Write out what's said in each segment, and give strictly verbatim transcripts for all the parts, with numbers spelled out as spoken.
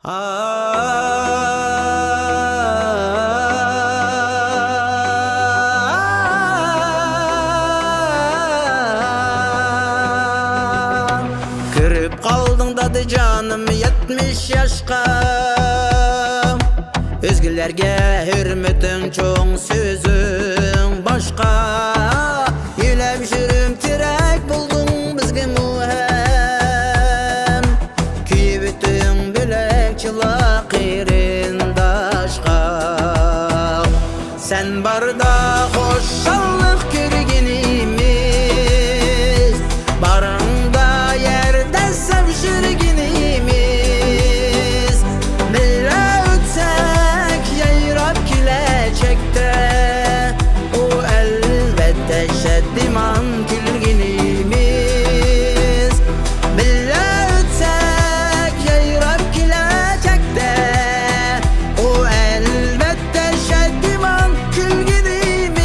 ئا، كىرىپ قالدىڭ دادىجانىم يەتمىش ياشقا. ئۆزگىلەرگە ھۆرمىتىڭ چوڭ، سۆزۈڭ باشقا. يۆلەپ يۈرۈم تىرەك بولدۇڭ بىزگىمۇ ھەم. كۆيۈۋېتىڭ بۆلەكچىلا قېرىنداشقا. سەن باردا خۇشاللىق كۆرگىنىمىز، بارىڭدا يەردە سەۋ يۈرگىنىمىز. بىللە ئۆتسەك يايراپ كېلەچەكتە، ئۇ ئەلۋەتتە شادىمان كۈلگىنىمىز. بىللە ئۆتسەك يايراپ كېلەچەكتە، ئۇ ئەلۋەتتە شادىمان كۈلگىنىمىز.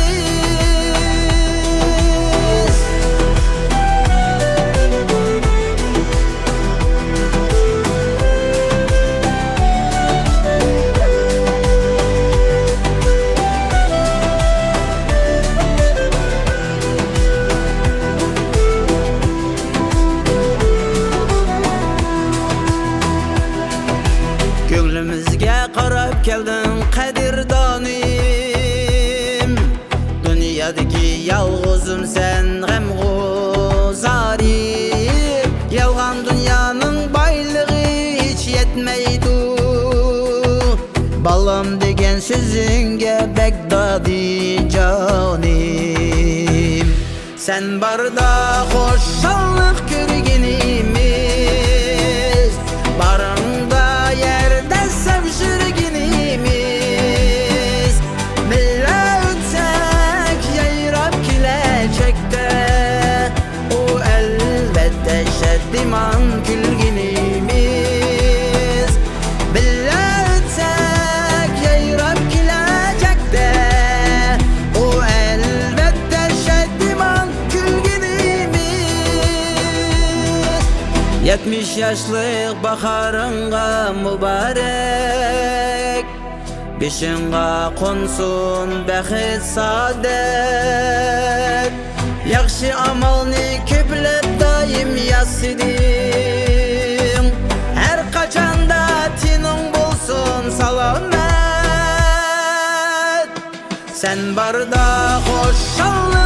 كۆڭلىمىزگە قاراپ كەلدىڭ قەدىردانىم. دۇنيادىكى يالغۇزۇم سەن، غەمغۇ زارىم. يالغان دۇنيانىڭ بايلىقى ھېچ يەتمەيدۇ. بالام دېگەن سۆزۈڭگە بەك دادىجانىم. سەن باردا خۇشاللىق كۆرگىنىمىز، بارىڭدا يەردە سەۋ يۈرگىنىمىز. بىللە ئۆتسەك يايراپ كېلەچەكتە، ئۇ ئەلۋەتتە شادىمان كۈلگىنىمىز. بىللە ئۆتسەك يايراپ كېلەچەكتە، ئۇ ئەلۋەتتە شادىمان كۈلگىنىمىز. يەتمىش ياشلىق باھارىڭغا مۇبارەك، بېشىڭغا قونسۇن بەخت سائادەت. ياخشى ئامالنى كۆپلەپ دائىم ياسىدىڭ. ھەر قاچاندا تېنىڭ بولسۇن سالامەت. سەن باردا خۇشاللىق